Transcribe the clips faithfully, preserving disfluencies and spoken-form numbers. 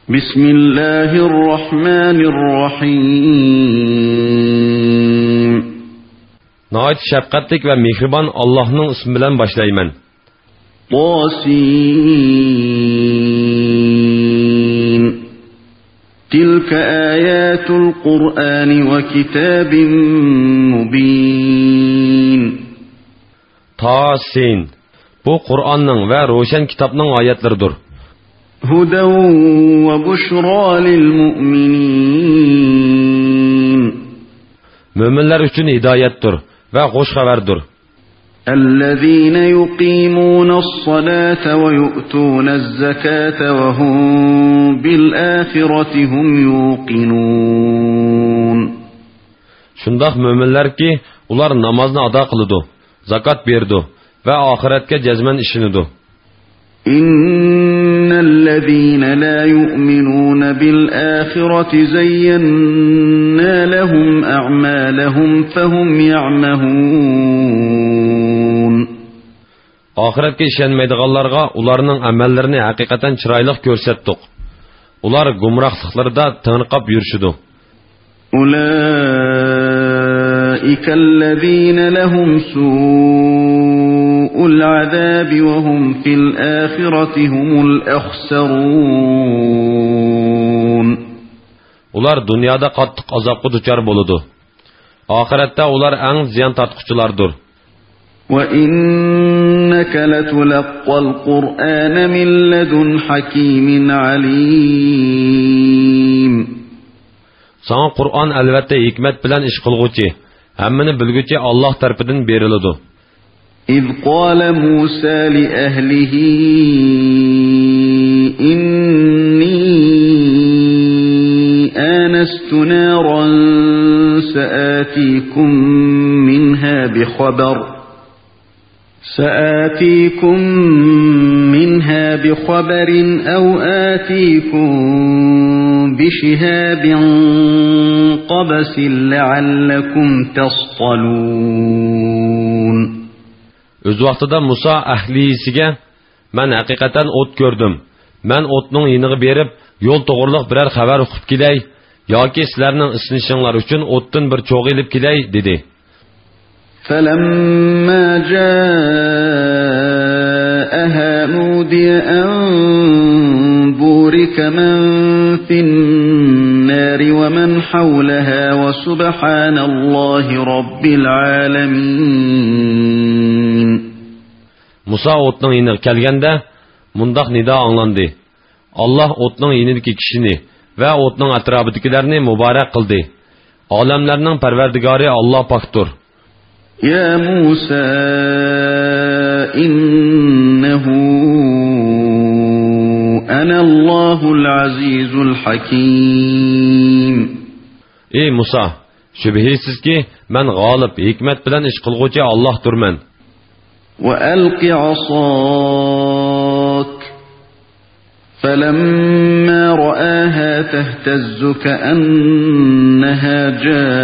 بسم الله الرحمن الرحيم. ناھايىتى شەپقەتلىك ۋە مېھرىبان ئاللاھنىڭ ئىسمى بىلەن باشلايمەن. طسين. تلك آيات القرآن وكتاب مبين. تاسين. بۇ قۇرئاننىڭ ۋە روشەن كىتابنىڭ ئايەتلىرىدۇر. هدى وبشرى للمؤمنين. مۆمىنلەر ئۈچۈن ھىدايەتتۇر ۋە خۇش خەۋەردۇر. الذين يقيمون الصلاة ويؤتون الزكاة وهم بالآخرة هم يوقنون. شۇنداق مۆمىنلەركى، ئۇلار نامازنى ئادا قىلىدۇ، زاكات بېرىدۇ ۋە ئاخىرەتكە جەزمەن ئىشىنىدۇ. إن الذين لا يؤمنون بالآخرة زينا لهم أعمالهم فهم يعمهون. ئاخىرەتكە ئىشەنمەيدىغانلارغا ئۇلارنىڭ ئەمەللىرىنى ھەقىقەتەن چىرايلىق كۆرسەتتۇق. ئۇلار گۇمراھلىقلىرىدا تېڭىرقاپ يۈرۈشىدۇ. أولئك الذين لهم سوء العذاب وهم في الآخرة هم الأخسرون. ئۇلار دۇنيادا قاتتىق ئازابقا دۇچار بولىدۇ. ئاخىرەتتە ئۇلار ئەڭ زىيان تارتقۇچىلاردۇر. وإنك لتلقى القرآن من لدن حكيم عليم. ساڭا قۇرئان ئەلۋەتتە ھېكمەت بىلەن ئىش قىلغۇچى، ھەممىنى بىلگۈچى ئاللاھ تەرىپىدىن بېرىلىدۇ. إذ قال موسى لأهله إني آنست نارا سآتيكم منها بخبر سآتيكم منها بخبر أو آتيكم بشهاب قبس لعلكم تصطلون. ئۆز ۋاقتىدا مۇسا ئەھلىسىگە، مەن ھەقىقەتەن ئوت كۆردۈم. مەن ئوتنىڭ يېنىغا بېرىپ، يول توغرىلىق بىرەر خەۋەر ئۇقۇپ كېلەي ياكى سىلەرنىڭ ئىسىنىشىڭلار ئۈچۈن ئوتتىن بىر چوغ ئېلىپ كېلەي، دېدى. فلما جاءها نودي أن بورك من في النار ومن حولها وسبحان الله رب العالمين. مۇسا ئوتنىڭ يېنىغا كەلگەندە، مۇنداق نىدا ئاڭلاندى: ئاللاھ ئوتنىڭ يېنىدىكى كىشىنى ۋە ئوتنىڭ ئەتراپىدىكىلەرنى مۇبارەك قىلدى. ئالەملەرنىڭ پەرۋەردىگارى ئاللاھ پاكتۇر. يا موسى إنه أنا الله العزيز الحكيم. ئى مۇسا، شۈبھىسىزكى، مەن غالىب، ھېكمەت بىلەن ئىش قىلغۇچى ئاللاھتۇرمەن. وألق عصاك فلما رآها تهتز كأنها جان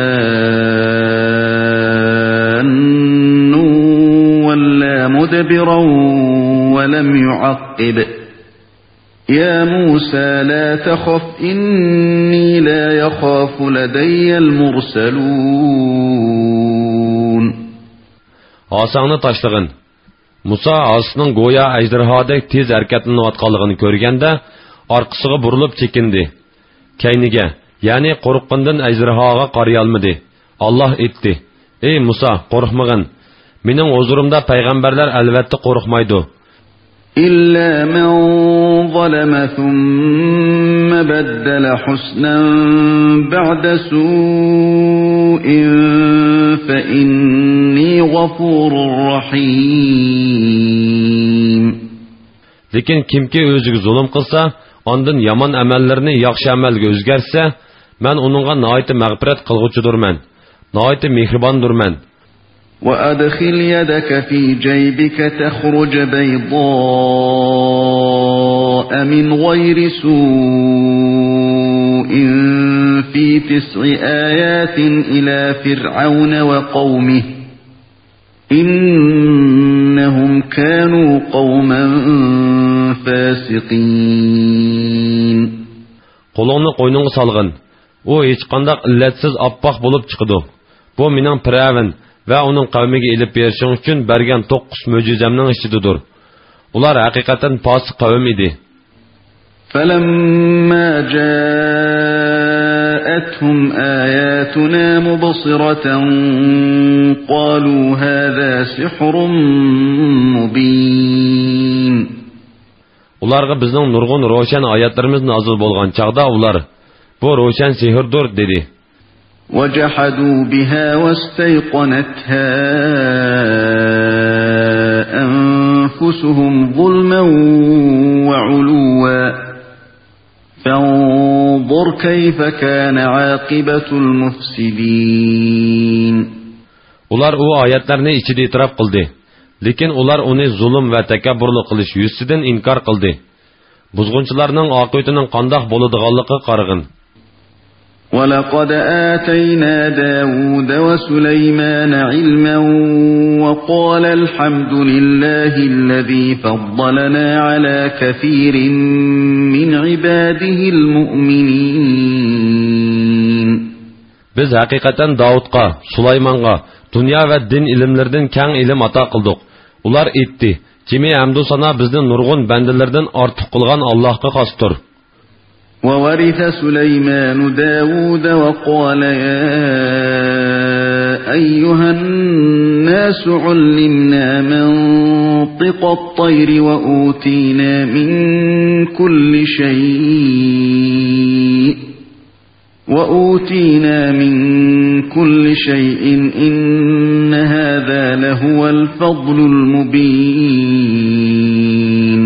ولا مدبرا ولم يعقب. يا موسى لا تخف إني لا يخاف لدي المرسلون. ھاساڭنى تاشلىغىن. مۇسا ھاسىنىڭ گويا ئەجدىھادەك تېز ھەرىكەتلىنىۋاتقانلىقىنى كۆرگەندە، ئارقىسىغا بۇرۇلۇپ چېكىندى. كەينىگە، يەنى قورققىنىدىن ئەجدىھاغا قارىيالمىدى. ئاللاھ ئېيتتى: ئى مۇسا، قورقمىغىن. مېنىڭ ھۇزۇرۇمدا پەيغەمبەرلەر ئەلۋەتتە قورقمايدۇ. إلا من ظلم ثم بدل حسنا بعد سوء فإني غفور رحيم. لېكىن كىمكى ئۆزىگە زۇلۇم قىلسا، ئاندىن يامان ئەمەللىرىنى ياخشى ئەمەلگە ئۆزگەرتسە، مەن ئۇنىڭغا ناھايىتى مەغپىرەت قىلغۇچىدۇرمەن، ناھايىتى مېھرىباندۇرمەن. وأدخل يدك في جيبك تخرج بيضاء من غير سوء في تسع آيات إلى فرعون وقومه إنهم كانوا قوما فاسقين. قولۇڭنى قوينۇڭغا سالغىن. ئۇ ھېچقانداق ئىللەتسىز ئاپئاق بولۇپ چىقىدۇ. بۇ مېنىڭ پىرئەۋن ۋە ئۇنىڭ قەۋمىگە ئېلىپ بېرىشىڭ ئۈچۈن بەرگەن توققۇز مۆجىزەمنىڭ ئىچىدىدۇر. ئۇلار ھەقىقەتەن پاسىق قەۋم ئىدى. فلما جاءتهم آياتنا مبصرة قالوا هذا سحر مبين. ئۇلارغا بىزنىڭ نۇرغۇن روشەن ئايەتلىرىمىز نازىل بولغان چاغدا ئۇلار، بۇ روشەن سېھىردۇر، دېدى. وجحدوا بها واستيقنتها أنفسهم ظلما وعلوا فانظر كيف كان عاقبة المفسدين. ئۇلار ئۇ ئايەتلەرنى ئىچىدە ئېتىراپ قىلدى. لېكىن ئۇلار ئۇنى زۇلۇم ۋە تەكەببۇرلۇق قىلىش يۈزىسىدىن ئىنكار قىلدى. بۇزغۇنچىلارنىڭ ئاقىۋىتىنىڭ قانداق بولىدىغانلىقىغا قارىغىن. ولقد آتينا داود وسليمان علما وقالا الحمد لله الذي فضلنا على كثير من عباده المؤمنين. بىز ھەقىقەتەن داۋۇتقا، سۇلايمانغا دۇنيا ۋە دىن ئىلىملىرىدىن كەڭ ئىلىم ئاتا قىلدۇق. ئۇلار ئېيتتى، جىمى ھەمدۇ سانا بىزنى نۇرغۇن بەندىلىرىدىن ئارتۇق قىلغان ئاللاھقا خاستۇر. وورث سليمان داود وقال يا أيها الناس علمنا منطق الطير وأوتينا من كل شيء وأوتينا من كل شيء إن هذا لهو الفضل المبين.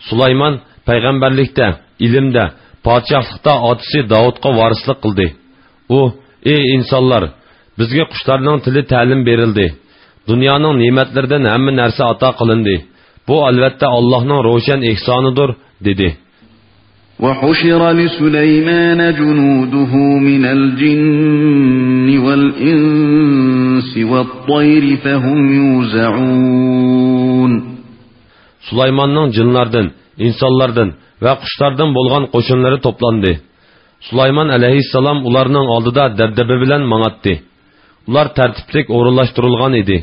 سۇلايمان پەيغەمبەرلىكتە، ئىلىمدە، پادىشاھلىقتا ئاتىسى داۋۇتقا ۋارىسلىق قىلدى. ئۇ، ئى ئىنسانلار، بىزگە قۇشلارنىڭ تىلى تەلىم بېرىلدى. دۇنيانىڭ نېمەتلىرىدىن ھەممە نەرسە ئاتا قىلىندى. بۇ ئەلۋەتتە ئاللاھنىڭ روشەن ئېھسانىدۇر، دېدى. وحشر لسليمان جنوده من الجن والإنس والطير فهم يوزعون. سۇلايماننىڭ جىنلاردىن، ئىنسانلاردىن ۋە قۇشلاردىن بولغان قوشۇنلىرى توپلاندى. سۇلايمان ئەلەيھىسسالام ئۇلارنىڭ ئالدىدا دەبدەبە بىلەن ماڭاتتى. ئۇلار تەرتىپلىك ئورۇنلاشتۇرۇلغان ئىدى.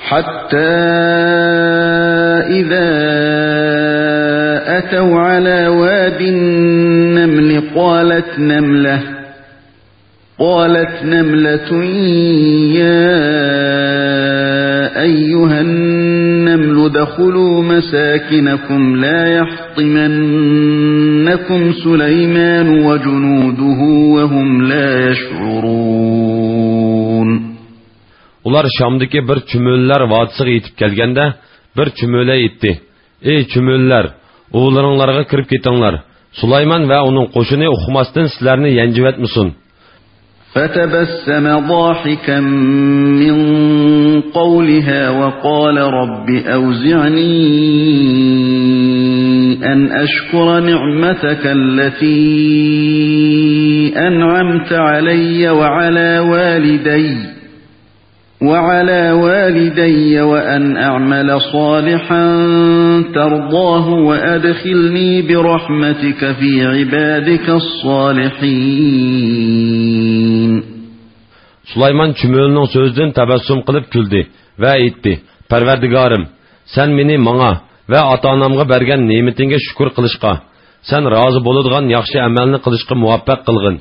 حتى إذا أتوا على واد النمل قالت نملة، قالت نملة يا أيها النمل ادخلوا مساكنكم لا يحطمنكم سليمان وجنوده وهم لا يشعرون. ئۇلار شامدىكى بىر چۈمۈلىلەر ۋادىسىغا يېتىپ كەلگەندە، بىر چۈمۈلە ئېيتتى، ئى چۈمۈلىلەر، ئۇۋىلىرىڭلارغا كىرىپ كېتىڭلار. سۇلايمان ۋە ئۇنىڭ قوشۇنى ئۇقماستىن سىلەرنى يەنجىۋەتمىسۇن. فتبسم ضاحكا من قولها وقال رب أوزعني أن أشكر نعمتك التي أنعمت علي وعلى والدي وعلى والدي وأن أعمل صالحا ترضاه وأدخلني برحمتك في عبادك الصالحين. سۇلايمان چۈمۈلىنىڭ سۆزىدىن تەبەسسۇم قىلىپ كۈلدى ۋە ئېيتتى، پەرۋەردىگارىم، سەن مېنى ماڭا ۋە ئاتا-ئانامغا بەرگەن نېمىتىڭگە شۈكۈر قىلىشقا، سەن رازى بولىدىغان ياخشى ئەمەلنى قىلىشقا مۇۋەپپەق قىلغىن.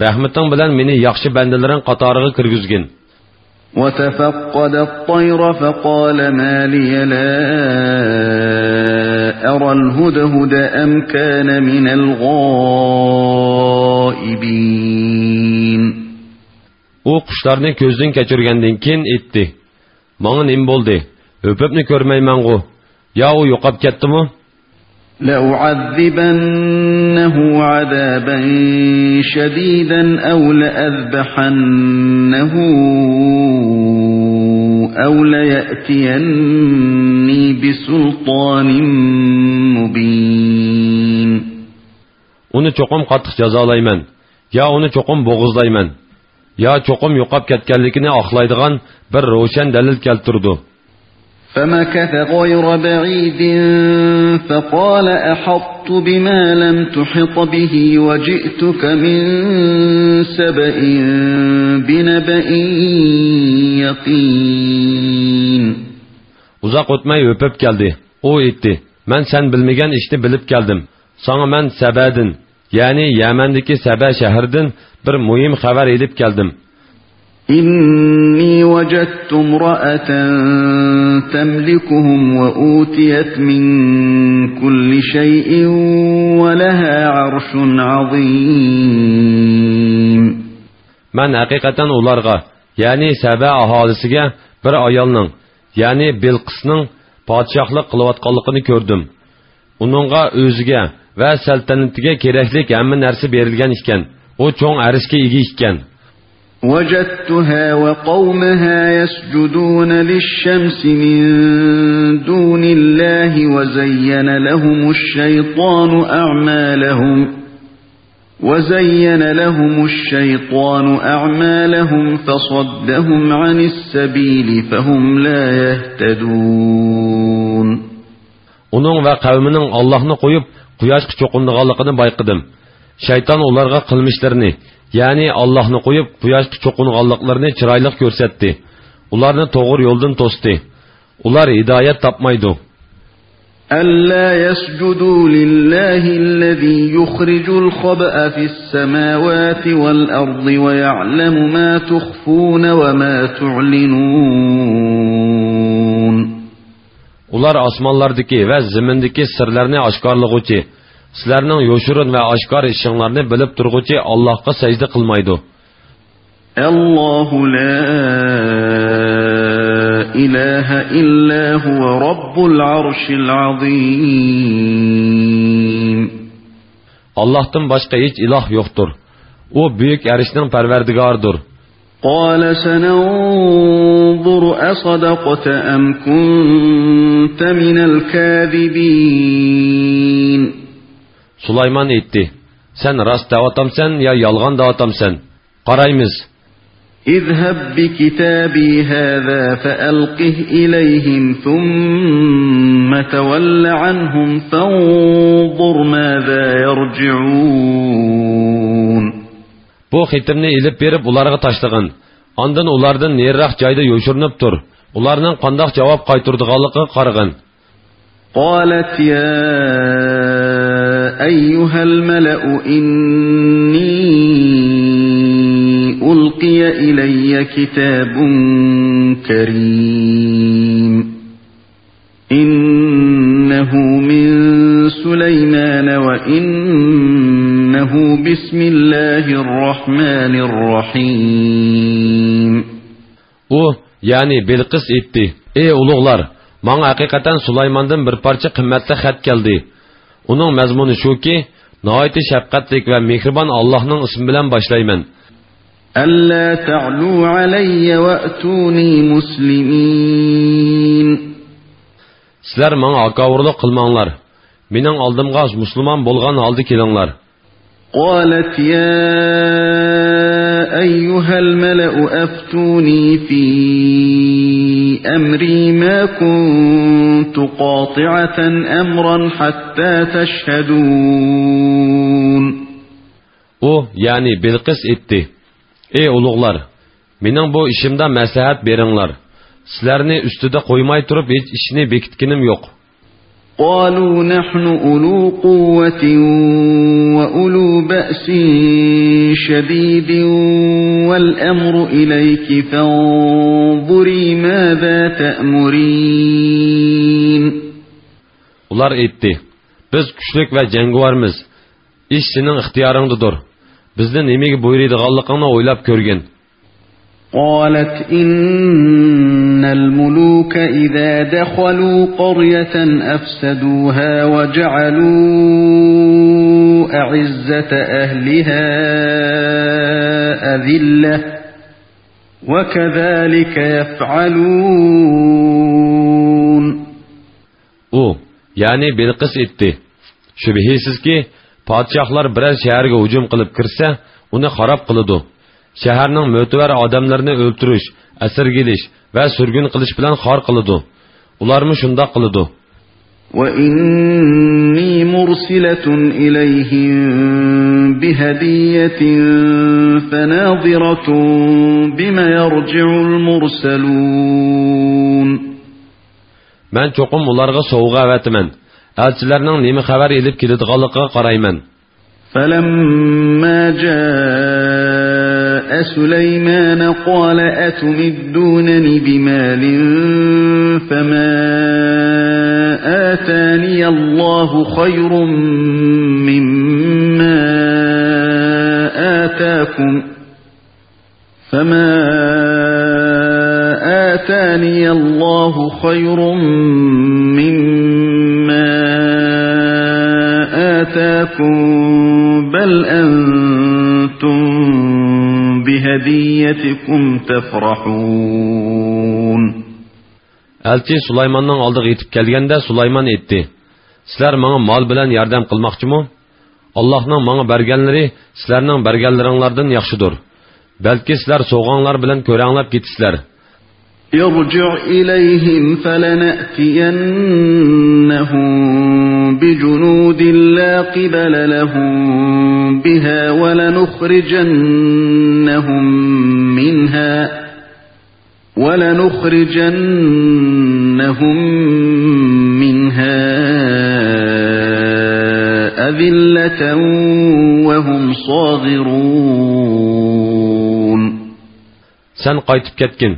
رەھمىتىڭ بىلەن مېنى ياخشى بەندىلىرىڭ قاتارىغا كىرگۈزگىن. وتفقد الطير فقال ما لي لا أرى الهدهد أم كان من الغائبين. ئۇ قۇشلارنى كۆزدىن كەچۈرگەندىن كېيىن ئېيتتى، ماڭا نېمە بولدى؟ ئۆپۈپنى كۆرمەيمەنغۇ؟ يا ئۇ يوقاپ كەتتىمۇ؟ لأعذبنه عذابا شديدا أو لأذبحنه أو ليأتيني بسلطان مبين. ئۇنى چوقۇم قاتتىق جازالايمەن، يا ئۇنى چوقۇم بوغۇزلايمەن، يا چوقۇم يوقاپ كەتكەنلىكىنى ئاقلايدىغان بىر روشەن دەلىل كەلتۈرىدۇ. فمكث غير بعيد فقال أحطت بما لم تحط به وجئتك من سبإ بنبإ يقين. ئۇزاق ئۆتمەي ئۆپۈپ كەلدى. ئۇ ئېيتتى، مەن سەن بىلمىگەن ئىشنى بىلىپ كەلدىم. ساڭا مەن سەبەدىن، يەنى يەمەندىكى سەبە شەھىرىدىن بىر مۇھىم خەۋەر ئېلىپ كەلدىم. إني وجدت امرأة تملكهم وأوتيت من كل شيء ولها عرش عظيم. مەن ھەقىقەتەن ئۇلارغا، يەنى سەبە ئاھالىسىگە بىر ئايالنىڭ، يەنى بىلقىسنىڭ پادىشاھلىق قىلىۋاتقانلىقىنى كۆردۈم. ئۇنىڭغا ئۆزىگە ۋە سەلتەنىتىگە كېرەكلىك ھەممە نەرسە بېرىلگەن ئىكەن. ئۇ چوڭ ئەرشكە ئىگە ئىكەن. وجدتها وقومها يسجدون للشمس من دون الله وزين لهم الشيطان أعمالهم وزين لهم الشيطان أعمالهم فصدهم عن السبيل فهم لا يهتدون. ئۇنىڭ ۋە قەۋمىنىڭ ئاللاھنى قويۇپ، قۇياشقا چوقۇنىدىغانلىقىنى بايقىدىم. شەيتان ئۇلارغا قىلمىشلىرىنى، يەنى ئاللاھنى قويۇپ، قۇياشقا چوقۇنغانلىقلىرىنى چىرايلىق كۆرسەتتى. ئۇلارنى توغرا يولدىن توستى. ئۇلار ھىدايەت تاپمايدۇ. ألا يسجدوا لله الذي يخرج الخبأ في السماوات والأرض ويعلم ما تخفون وما تعلنون. ئۇلار ئاسمانلاردىكى ۋە زېمىندىكى سىرلارنى ئاشكارىلىغۇچى، سىلەرنىڭ يوشۇرۇن ۋە ئاشكارا ئىشىڭلارنى بىلىپ تۇرغۇچى ئاللاھقا سەجدە قىلمايدۇ. الله لا إله إلا هو رب العرش العظيم. ئاللاھتىن باشقا ھېچ ئىلاھ يوقتۇر. ئۇ بۈيۈك ئەرشنىڭ پەرۋەردىگارىدۇر. قال سننظر أصدقت أم كنت من الكاذبين. سۇلايمان ئېيتتى، سەن راست دەۋاتامسەن يا يالغان دەۋاتامسەن؟ قارايمىز. اذهب بكتابي هذا فألقه إليهم ثم تول عنهم فانظر ماذا يرجعون. بۇ خېتىمنى ئېلىپ بېرىپ ئۇلارغا تاشلىغىن. ئاندىن ئۇلاردىن نېرىراق جايدا يوشۇرۇنۇپ تۇر. ئۇلارنىڭ قانداق جاۋاب قايتۇرىدىغانلىقىغا قارىغىن. قالت يا أيها الملأ إني ألقي إلي كتاب كريم إنه من سليمان وإنه بسم الله الرحمن الرحيم. ئۇ، يەنى بىلقىس ئېيتتى، ئى ئۇلۇغلار، ماڭا ھەقىقەتەن سۇلايماندىن بىر پارچە قىممەتلىك خەت كەلدى. ئۇنىڭ مەزمۇنى شۇكى، ناھايىتى شەپقەتلىك ۋە مېھرىبان ئاللاھنىڭ ئىسمى بىلەن باشلايمەن. ألا تعلوا علي وأتوني مسلمين. سىلەر ماڭا ھاكاۋۇرلۇق قىلماڭلار. مېنىڭ ئالدىمغا مۇسۇلمان بولغان ھالدا كېلىڭلار. قالت يا أيها الملأ أفتوني في أمري ما كنت قاطعة أمرا حتى تشهدون. ئۇ، يەنى بىلقىس ئېيتتى، ئى ئۇلۇغلار، مېنىڭ بۇ ئىشىمدا مەسلىھەت بېرىڭلار. سىلەرنى ئۈستىدە قويماي تۇرۇپ ھېچ ئىشنى بېكىتكىنىم يوق. قالوا نحن أولو قوة وأولو بأس شديد والأمر إليك فانظري ماذا تأمرين. ئۇلار ئېيتتى، بىز كۈچلۈك ۋە جەڭگىۋارمىز. ئىش سېنىڭ ئىختىيارىڭدىدۇر. بىزنى نېمىگە بۇيرۇيدىغانلىقىڭنى ئويلاپ كۆرگىن. قالت إن الملوك إذا دخلوا قرية أفسدوها وجعلوا أعزة أهلها أذلة وكذلك يفعلون. ئۇ، يەنى بىلقىس ئېيتتى، شۈبھىسىزكى، پادىشاھلار بىرەر شەھەرگە ھۇجۇم قىلىپ كىرسە، ئۇنى خاراب قىلىدۇ. شەھەرنىڭ مۆتىۋەر ئادەملىرىنى ئۆلتۈرۈش، ئەسىرگە ئېلىش ۋە سۈرگۈن قىلىش بىلەن خار قىلىدۇ. ئۇلارمۇ شۇنداق قىلىدۇ. وَإِنِّي مُرْسِلَةٌ إِلَيْهِم بِهَدِيَّةٍ فَنَاظِرَةٌ بِمَ يَرْجِعُ الْمُرْسَلُونَ. مەن چوقۇم ئۇلارغا سوۋغا ئەۋەتىمەن. ئەلچىلەرنىڭ نېمە خەۋەر ئېلىپ كېلىدىغانلىقىغا قارايمەن. فَلَمَّا جَاءَ سُلَيْمَانَ قَالَ أَتُمِدُّونَنِ بِمَالٍ فَمَا آتَانِيَ اللَّهُ خَيْرٌ مِّمَّا آتَاكُمْ فَمَا آتَانِيَ اللَّهُ خَيْرٌ مِّمَّا آتَاكُم بَلْ أَنتُم بِهَدِيَّتِكُمْ تَفْرَحُونَ. ئەلچى سۇلايماننىڭ ئالدىغا يېتىپ كەلگەندە، سۇلايمان ئېيتتى: سىلەر ماڭا مال بىلەن ياردەم قىلماقچىمۇ؟ ئاللاھنىڭ ماڭا بەرگەنلىرى سىلەرنىڭ بەرگەنلىرىڭلاردىن ياخشىدۇر. بەلكى سىلەر سوۋغاڭلار بىلەن كۆرەڭلەپ كېتىسىلەر. ارْجِعْ إِلَيْهِمْ فَلَنَأْتِيَنَّهُم بِجُنُودٍ لَّا قِبَلَ لَهُم بِهَا وَلَنُخْرِجَنَّهُم مِّنْهَا وَلَنُخْرِجَنَّهُم مِّنْهَا أَذِلَّةً وَهُمْ صَاغِرُونَ. سەن قايتىپ كەتكىن.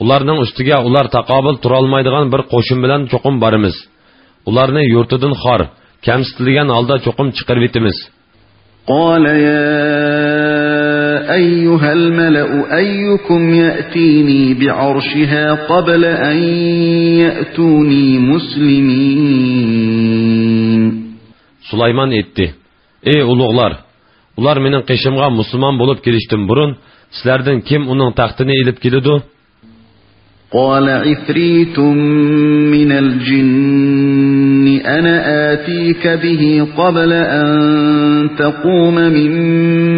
ئۇلارنىڭ ئۈستىگە ئۇلار تاقابىل تۇرالمايدىغان بىر قوشۇن بىلەن چوقۇم بارىمىز. ئۇلارنى يۇرتىدىن خار، كەمسىتىلگەن ھالدا چوقۇم چىقىرىۋېتىمىز. قَالَ يَا أَيُّهَا الْمَلَأُ أَيُّكُمْ يَأْتِينِي بِعَرْشِهَا قَبْلَ أَن يَأْتُونِي مُسْلِمِينَ. سۇلايمان ئېيتتى: ئەي ئۇلۇغلار! ئۇلار مېنىڭ قېشىمغا مۇسۇلمان بولۇپ كېلىشتىن بۇرۇن، سىلەردىن كىم ئۇنىڭ تەختىنى ئېلىپ كېلىدۇ؟ قَالَ عِفْرِيتٌ مِّنَ الْجِنِّ أَنَا آتِيكَ بِهِ قَبْلَ أَن تَقُومَ مِن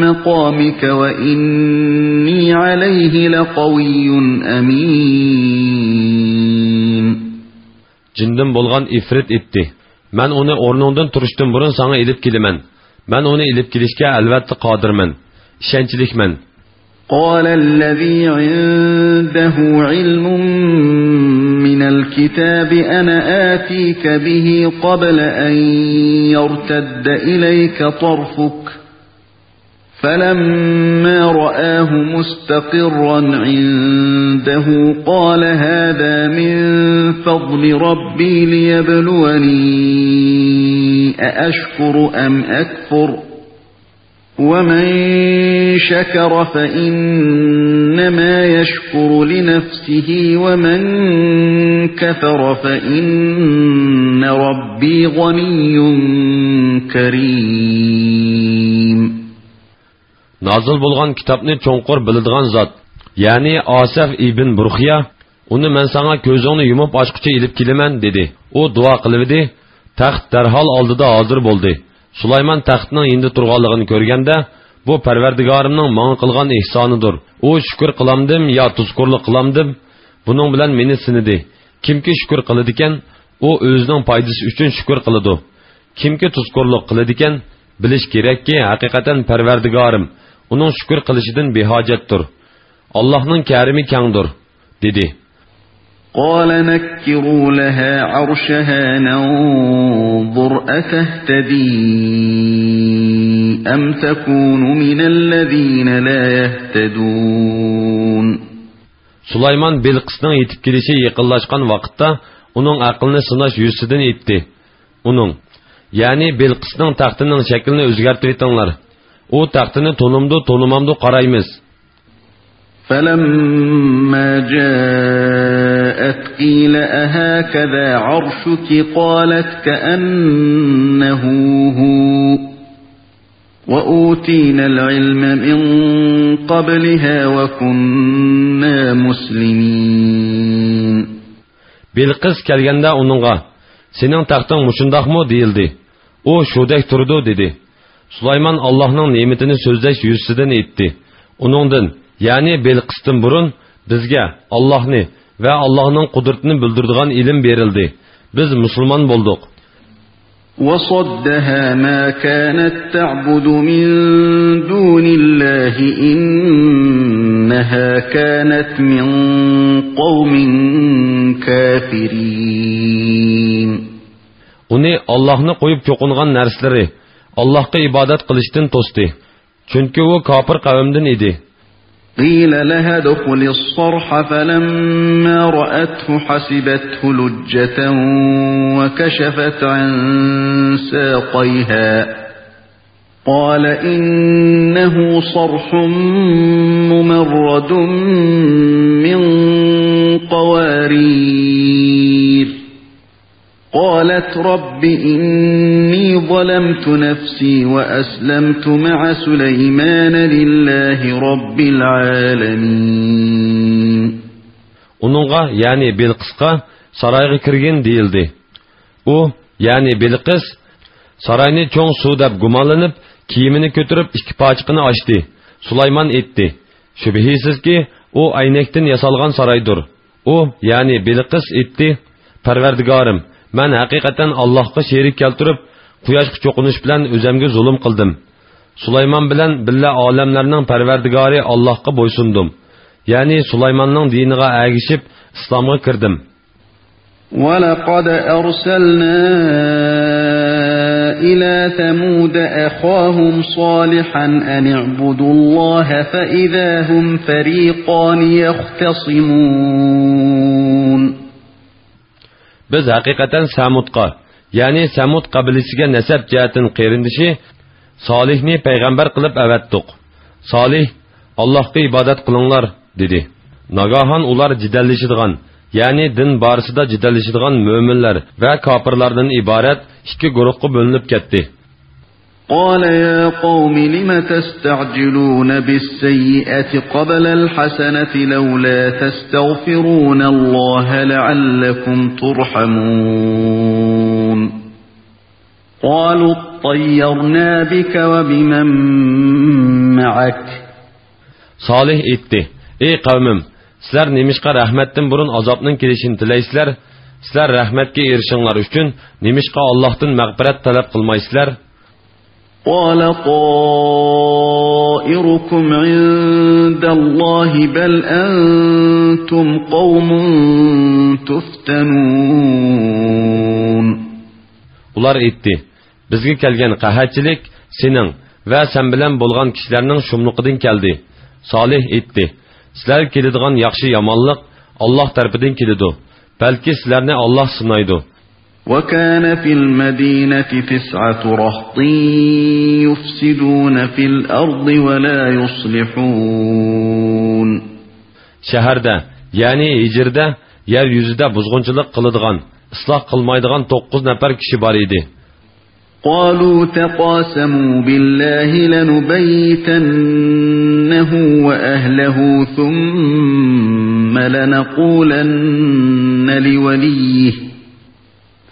مَّقَامِكَ وَإِنِّي عَلَيْهِ لَقَوِيٌّ أَمِينٌ. جىندىن بولغان ئىفرىت ئېيتتى: مەن ئۇنى ئورنۇڭدىن تۇرۇشتىن بۇرۇن ساڭا ئېلىپ كېلىمەن. مەن ئۇنى ئېلىپ كېلىشكە ئەلۋەتتە قادىرمەن، ئىشەنچلىكمەن. قَالَ الَّذِي عِندَهُ عِلْمٌ مِّنَ الْكِتَابِ أَنَا آتِيكَ بِهِ قَبْلَ أَن يَرْتَدَّ إِلَيْكَ طَرْفُكَ فَلَمَّا رَآهُ مُسْتَقِرًّا عِندَهُ قَالَ هَٰذَا مِن فَضْلِ رَبِّي لِيَبْلُوَنِي أَأَشْكُرُ أَمْ أَكْفُرُ وَمَن شَكَرَ فَإِنَّمَا يَشْكُرُ لِنَفْسِهِ وَمَن كَفَرَ فَإِنَّ رَبِّي غَنِيٌّ كَرِيمٌ. نازىل بولغان كىتابنى چوڭقۇر بىلىدىغان زات، يەنى ئاسەف ئىبن بۇرخىيا، ئۇنى مەن ساڭا كۆزۈڭنى يۇمۇپ ئاچقۇچە ئېلىپ كېلىمەن، دېدى. ئۇ دۇئا قىلىۋىدى، تەخت دەرھال ئالدىدا ھازىر بولدى. سۇلايمان تەختنىڭ يېنىدا تۇرغانلىقىنى كۆرگەندە، بۇ پەرۋەردىگارىمنىڭ ماڭا قىلغان ئېھسانىدۇر. ئۇ شۈكۈر قىلامدىم يا تۇزكورلۇق قىلامدىم؟ بۇنىڭ بىلەن مېنى سىنىدى. كىمكى شۈكۈر قىلىدىكەن، ئۇ ئۆزىنىڭ پايدىسى ئۈچۈن شۈكۈر قىلىدۇ. كىمكى تۇزكورلۇق قىلىدىكەن، بىلىش كېرەككى، ھەقىقەتەن پەرۋەردىگارىم ئۇنىڭ شۈكۈر قىلىشىدىن بىھاجەتتۇر. ئاللاھنىڭ كەرىمى كەڭدۇر، دېدى. قَالَ نَكِّرُوا لَهَا عَرْشَهَا نَنظُرْ أَتَهْتَدِي أَمْ تَكُونُ مِنَ الَّذِينَ لَا يَهْتَدُونَ. سۇلايمان بىلقىسنىڭ يېتىپ كېلىشى يېقىنلاشقان ۋاقىتتا ئۇنىڭ ئەقلىنى سىناش يۈزىسىدىن ئېيتتى. ئۇنىڭ، يەنى بىلقىسنىڭ تەختىنىڭ شەكلىنى ئۆزگەرتىۋېتىڭلار. ئۇ تەختىنى تونۇمدۇ، تونۇمامدۇ قارايمىز. فَلَمَّا جَاءَتْ قِيلَ أَهَٰكَذَا عَرْشُكِ؟ قَالَتْ كَأَنَّهُ هُوَ وَأُوتِينَا الْعِلْمَ مِن قَبْلِهَا وَكُنَّا مُسْلِمِينَ. بىلقىس كەلگەندە ئۇنىڭغا، سېنىڭ تەختىڭ مۇشۇنداقمۇ؟ دېيىلدى. ئۇ، شۇدەك تۇرىدۇ، دېدى. سۇلايمان ئاللاھنىڭ نېمىتىنى سۆزلەش يۈزىسىدىن ئېيتتى. ئۇنىڭدىن، يەنى بىلقىستىن بۇرۇن بىزگە ئاللاھنى، ۋە ئاللاھنىڭ قۇدرىتىنى بىلدۈرىدىغان ئىلىم بېرىلدى. بىز مۇسۇلمان بولدۇق. وصدها ما كانت تعبد من دون الله إنها كانت من قوم كافرين. ئۇنى ئاللاھنى قويۇپ چوقۇنغان نەرسىلىرى ئاللاھقا ئىبادەت قىلىشتىن توستى. چۈنكى ئۇ كاپىر قەۋمدىن ئىدى. قيل لها ادخلي الصرح فلما رأته حسبته لجة وكشفت عن ساقيها قال إنه صرح ممرد من قوارير قالت رب إني ظلمت نفسي وأسلمت مع سليمان لله رب العالمين. ئۇنىڭغا، يەنى بىلقىسقا، سارايغا كىرگىن دېيىلدى. ئۇ، يەنى بىلقىس، ساراينى چوڭ سۇ دەپ گۇمانلىنىپ، كىيىمىنى كۆتۈرۈپ ئىككى پاچىقىنى ئاچتى. سۇلايمان ئېيتتى، شۈبھىسىزكى، ئۇ ئەينەكتىن ياسالغان سارايدۇر. ئۇ، يەنى بىلقىس ئېيتتى، پەرۋەردىگارىم، مەن ھەقىقەتەن ئاللاھقا شېرىك كەلتۈرۈپ، قۇياشقا چوقۇنۇش بىلەن ئۆزەمگە زۇلۇم قىلدىم. سۇلايمان بىلەن بىللە ئالەملەرنىڭ پەرۋەردىگارى ئاللاھقا بويسۇندۇم. يەنى سۇلايماننىڭ دىنىغا ئەگىشىپ، ئىسلامغا كىردىم. ولقد أرسلنا إلى ثمود أخاهم صالحا أن اعبدوا الله فإذا هم فريقان يختصمون. بىز ھەقىقەتەن سەمۇدقا، يەنى سەمۇد قەبىلىسىگە نەسەب جەھەتتىن قېرىندىشى سالىھنى پەيغەمبەر قىلىپ ئەۋەتتۇق. سالىھ، ئاللاھقا ئىبادەت قىلىڭلار، دېدى. ناگاھان ئۇلار جېدەللىشىدىغان، يەنى دىن بارىسىدا جېدەللىشىدىغان مۆمىنلەر ۋە كاپىرلاردىن ئىبارەت ئىككى گۇرۇھقا بۆلۈنۈپ كەتتى. قال يا قوم لم تستعجلون بالسيئة قبل الحسنة لولا تستغفرون الله لعلكم ترحمون. قالوا اطيرنا بك وبمن معك. سالىھ ئېيتتى، ئەي قەۋمىم، سىلەر نېمىشقا رەھمەتتىن بۇرۇن ئازابنىڭ كېلىشىنى تىلەيسىلەر؟ سىلەر رەھمەتكە ئېرىشىشىڭلار ئۈچۈن نېمىشقا ئاللاھتىن مەغپىرەت تەلەپ قىلمايسىلەر؟ قال طائركم عند الله بل أنتم قوم تفتنون. ئۇلار ئېيتتى، بىزگە كەلگەن قەھەتچىلىك سېنىڭ ۋە سەن بىلەن بولغان كىشىلەرنىڭ شۇملۇقىدىن كەلدى. سالىھ ئېيتتى، سىلەرگە كېلىدىغان ياخشى-يامانلىق ئاللاھ تەرىپىدىن كېلىدۇ. بەلكى سىلەرنى ئاللاھ سىنايدۇ. وكان في المدينة تسعة رهط يفسدون في الأرض ولا يصلحون. شەھەردە، يەنى ھىجرىدە، يەر يۈزىدە بۇزغۇنچىلىق قىلىدىغان، ئىسلاھ قىلمايدىغان توققۇز نەپەر كىشى بار ئىدى. قالوا تقاسموا بالله لنبيتنه وأهله ثم لنقولن لوليه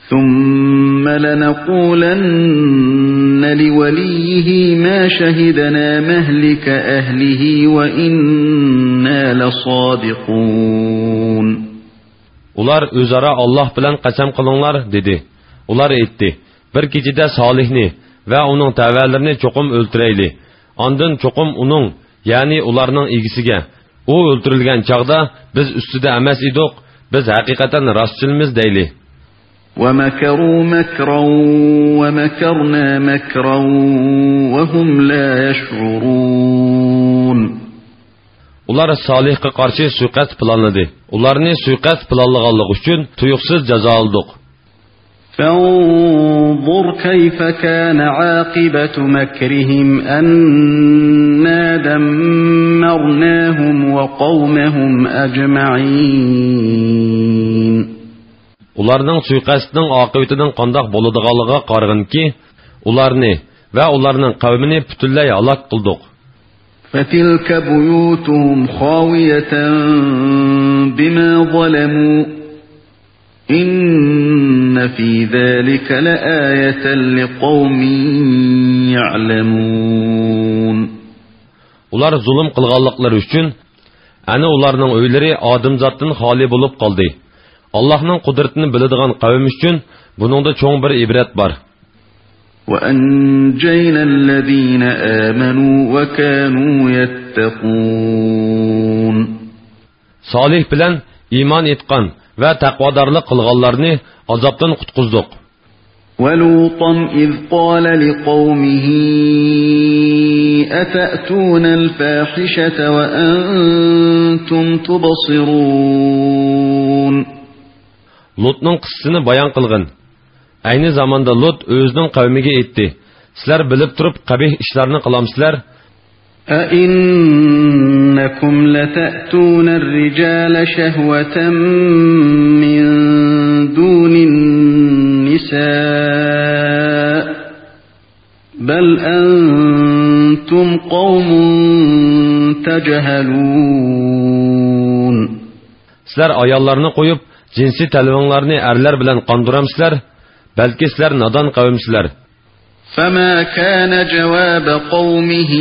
ثم لنقولن لوليه ما شهدنا مهلك أهله وإنا لصادقون. ئۇلار ئۆزئارا ئاللاھ بىلەن قەسەم قىلىڭلار، دېدى. ئۇلار ئېيتتى، بىر كېچىدە سالىھنى ۋە ئۇنىڭ تەۋەلىرىنى چوقۇم ئۆلتۈرەيلى. ئاندىن چوقۇم ئۇنىڭ، يەنى ئۇلارنىڭ ئىگىسىگە، ئۇ ئۆلتۈرۈلگەن چاغدا بىز ئۈستىدە ئەمەس ئىدۇق، بىز ھەقىقەتەن راستچىلمىز دەيلى. ومكروا مكرا ومكرنا مكرا وهم لا يشعرون. ئۇلار سالىھقا قارشى سۇيىقەست پىلانلىدى. ئۇلارنى سۇيىقەست پىلانلىغانلىقى ئۈچۈن تۇيۇقسىز جازالىدۇق. فانظر كيف كان عاقبة مكرهم أنا دمرناهم وقومهم أجمعين. ئۇلارنىڭ سۇيىقەستىنىڭ ئاقىۋىتىنىڭ قانداق بولىدىغانلىقىغا قارىغىنكى، ئۇلارنى ۋە ئۇلارنىڭ قەۋمىنى پۈتۈنلەي ھالاك قىلدۇق. فتلك بيوتهم خاوية بما ظلموا إن في ذلك لآية لقوم يعلمون. ئۇلار زۇلۇم قىلغانلىقلىرى ئۈچۈن ئەنە ئۇلارنىڭ ئۆيلىرى ئادەمزاتتىن خالىي بولۇپ قالدى. ئاللاھنىڭ قۇدرىتىنى بىلىدىغان قەۋم ئۈچۈن بۇنىڭدا چوڭ بىر ئىبرەت بار. وأنجينا الذين آمنوا وكانوا يتقون. سالىھ بىلەن ئىمان ئېيتقان ۋە تەقۋادارلىق قىلغانلارنى ئازابتىن قۇتقۇزدۇق. ولوطا إذ قال لقومه أتأتون الفاحشة وأنتم تبصرون. لۇتنىڭ قىسسىسىنى بايان قىلغىن. ئەينى زاماندا لۇت ئۆزىنىڭ قەۋمىگە ئېيتتى: سىلەر بىلىپ تۇرۇپ قەبىھ ئىشلارنى قىلامسىلەر؟ أئنكم لتأتون الرجال شهوة من دون النساء بل أنتم قوم تجهلون. سىلەر ئاياللارنى قويۇپ، جىنسىي تەلۋىڭلارنى ئەرلەر بىلەن قاندۇرامسىلەر؟ بەلكى سىلەر نادان قەۋمسىلەر. فما كان جواب قومه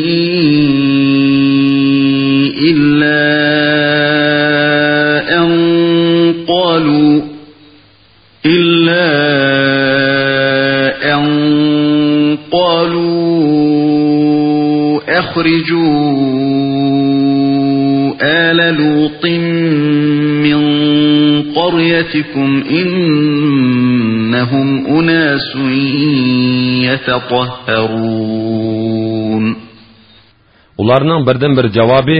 إلا أن قالوا، إلا أن قالوا أخرجوا آل لوط من قريتكم إنهم أناس يتطهرون. ئۇلارنىڭ بىردىنبىر جاۋابى،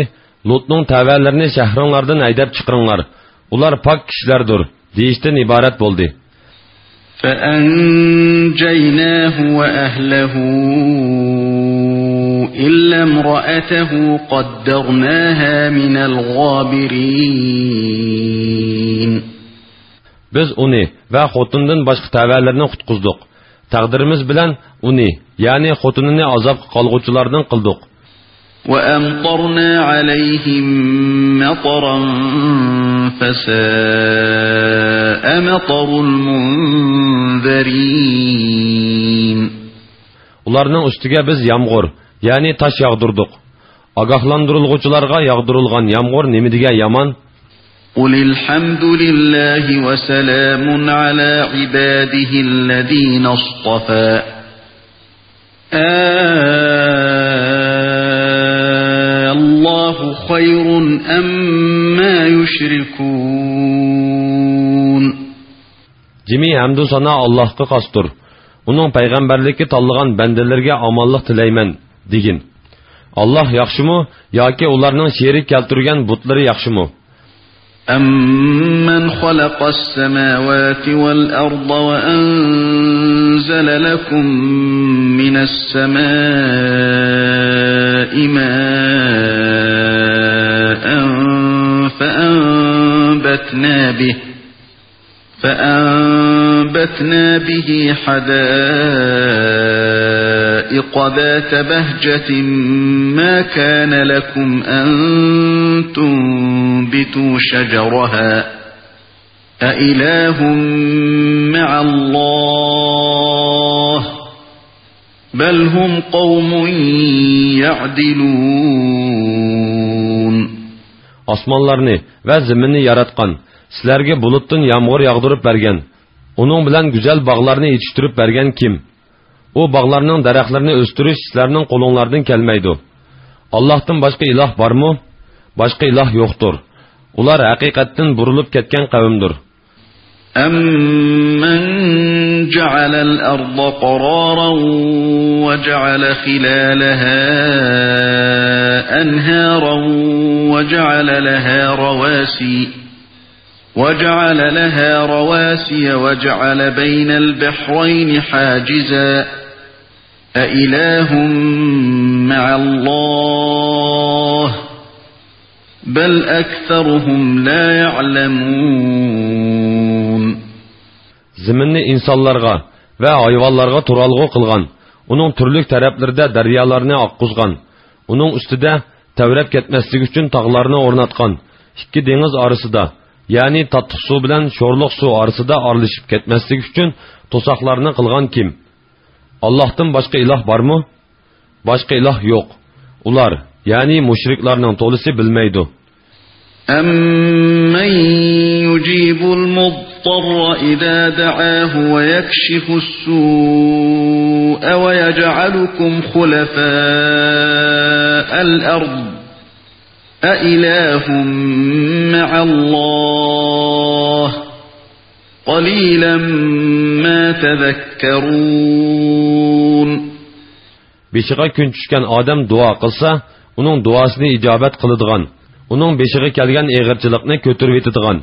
لۇتنىڭ تەۋەلىرىنى شەھىرىڭلاردىن ھەيدەپ چىقىرىڭلار، ئۇلار پاك كىشىلەردۇر، دېيىشتىن ئىبارەت بولدى. فأنجيناه وأهله إلا امرأته قدرناها من الغابرين. بىز ئۇنى ۋە خوتۇنىدىن باشقا تەۋەلىرىنى قۇتقۇزدۇق. تەقدىرىمىز بىلەن ئۇنى، يەنى خوتۇنىنى ئازابقا قالغۇچىلاردىن قىلدۇق. وأمطرنا عليهم مطرا فساء مطر المنذرين. ئۇلارنىڭ ئۈستىگە بىز يامغۇر، يەنى تاش ياغدۇردۇق. ئاگاھلاندۇرۇلغۇچىلارغا ياغدۇرۇلغان يامغۇر نېمىدېگەن يامان! قل الحمد لله وسلام على عباده الذين اصطفى. آلله خير أما يشركون. جىمى ھەمدۇ سانا ئاللاھقا خاستۇر. ئۇنىڭ پەيغەمبەرلىككە تاللىغان بەندىلىرىگە ئامانلىق تىلەيمەن، دېگىن. ئاللاھ ياخشىمۇ ياكى ئۇلارنىڭ شېرىك كەلتۈرگەن بۇتلىرى ياخشىمۇ؟ أمن خلق السماوات والأرض وأنزل لكم من السماء ماء فأنبتنا به فأنبتنا به حدائق ذات بهجة ما كان لكم أن تنبتوا شجرها أإله مع الله بل هم قوم يعدلون. ئاسمانلارنى ۋە زېمىننى ياراتقان، سىلەرگە بۇلۇتتىن يامغۇر ياغدۇرۇپ بەرگەن، ئۇنىڭ بىلەن گۈزەل باغلارنى يېتىشتۈرۈپ بەرگەن كىم؟ ئۇ باغلارنىڭ دەرەخلىرىنى ئۆستۈرۈش سىلەرنىڭ قولۇڭلاردىن كەلمەيدۇ. ئاللاھتىن باشقا ئىلاھ بارمۇ؟ باشقا ئىلاھ يوقتۇر. ئۇلار ھەقىقەتتىن بۇرۇلۇپ كەتكەن قەۋمدۇر. أمن جعل الأرض قرارا وجعل خلالها أنهارا وجعل لها رواسي وجعل لها رواسي وجعل بين البحرين حاجزا أإله مع الله بل أكثرهم لا يعلمون. زېمىننى ئىنسانلارغا ۋە ھايۋانلارغا تۇرالغۇ قىلغان، ئۇنىڭ تۈرلۈك تەرەپلىرىدە دەريالارنى ئاققۇزغان، ئۇنىڭ ئۈستىدە تەۋرەپ كەتمەسلىكى ئۈچۈن تاغلارنى ئورناتقان، ئىككى دېڭىز ئارىسىدا، يەنى تاتلىق سۇ بىلەن شورلۇق سۇ ئارىسىدا ئارىلىشىپ كەتمەسلىكى ئۈچۈن توساقلارنى قىلغان كىم؟ ئاللاھتىن باشقا ئىلاھ بارمۇ؟ باشقا ئىلاھ يوق. ئۇلار، يەنى مۇشرىكلارنىڭ تولىسى بىلمەيدۇ. أَمَّن يُجِيبُ الْمُضْطَرَّ إِذَا دَعَاهُ وَيَكْشِفُ السُّوءَ وَيَجْعَلُكُمْ خُلَفَاءَ الْأَرْضِ أَإِلَٰهٌ مَّعَ اللَّهِ قَلِيلًا مَّا تَذَكَّرُونَ. بېشىغا كۈن چۈشكەن ئادەم دۇئا قىلسا، ئۇنىڭ دۇئاسىنى ئىجابەت قىلىدىغان، ئۇنىڭ بېشىغا كەلگەن ئېغىرچىلىقنى كۆتۈرۈۋېتىدىغان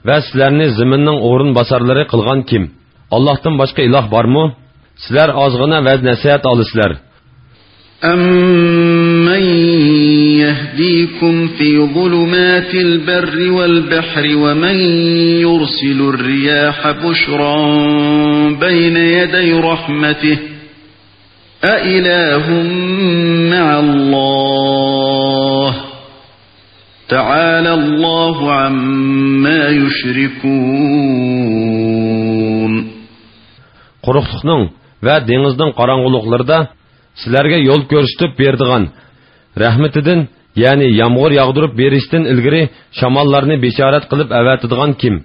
ۋە سىلەرنى زېمىننىڭ ئورۇنباسارلىرى قىلغان كىم؟ ئاللاھتىن باشقا ئىلاھ بارمۇ؟ سىلەر ئازغىنە ۋەز-نەسىھەت ئالىسىلەر. أَمَّن يَهْدِيكُمْ فِي ظُلُمَاتِ الْبَرِّ وَالْبَحْرِ وَمَن يُرْسِلُ الرِّيَاحَ بُشْرًا بَيْنَ يَدَيْ رَحْمَتِهِ أَإِلَٰهٌ مَّعَ اللَّهِ تَعَالَى اللَّهُ عَمَّا يُشْرِكُونَ. قۇرۇقلۇقنىڭ ۋە دېڭىزنىڭ قاراڭغۇلۇقلىرىدا سىلەرگە يول كۆرسىتىپ بېرىدىغان رەھمىتىدىن، يەنى يامغۇر ياغدۇرۇپ بېرىشتىن ئىلگىرى شاماللارنى بېشارەت قىلىپ ئەۋەتىدىغان كىم؟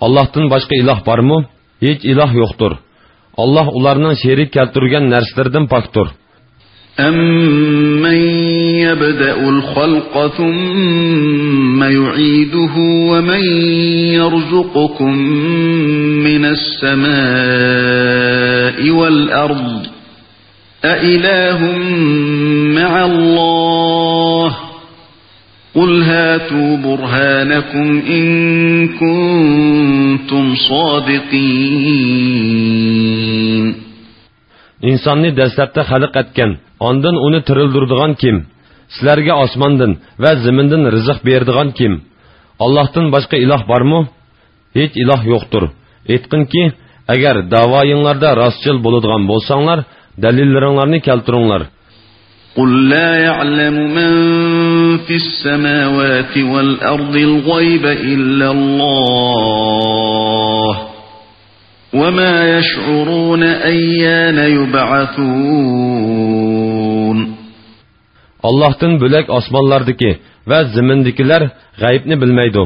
ئاللاھتىن باشقا ئىلاھ بارمۇ؟ ھېچ ئىلاھ يوقتۇر. ئاللاھ ئۇلارنىڭ شېرىك كەلتۈرگەن نەرسىلىرىدىن پاكتۇر. أَمَّن يَبْدَأُ الْخَلْقَ ثُمَّ يُعِيدُهُ وَمَن يَرْزُقُكُم مِّنَ السَّمَاءِ وَالْأَرْضِ أَإِلَٰهٌ مَّعَ اللَّهِ قُلْ هَاتُوا بُرْهَانَكُمْ إِن كُنتُمْ صَادِقِينَ. ئىنساننى دەسلەپتە خەلق ئەتكەن، ئاندىن ئۇنى تىرىلدۈرىدىغان كىم؟ سىلەرگە ئاسماندىن ۋە زېمىندىن رىزىق بېرىدىغان كىم؟ ئاللاھتىن باشقا ئىلاھ بارمۇ؟ ھېچ ئىلاھ يوقتۇر. ئېيتقىنكى، ئەگەر داۋايىڭلاردا راستچىل بولىدىغان بولساڭلار، دەلىللىرىڭلارنى كەلتۈرۈڭلار. قُل لَّا يَعْلَمُ مَن فِي السَّمَاوَاتِ وَالْأَرْضِ الْغَيْبَ إِلَّا اللَّهُ وَمَا يَشْعُرُونَ أَيَّانَ يُبْعَثُونَ. ئاللاھتىن بۆلەك ئاسمانلاردىكى ۋە زېمىندىكىلەر غەيىبنى بىلمەيدۇ.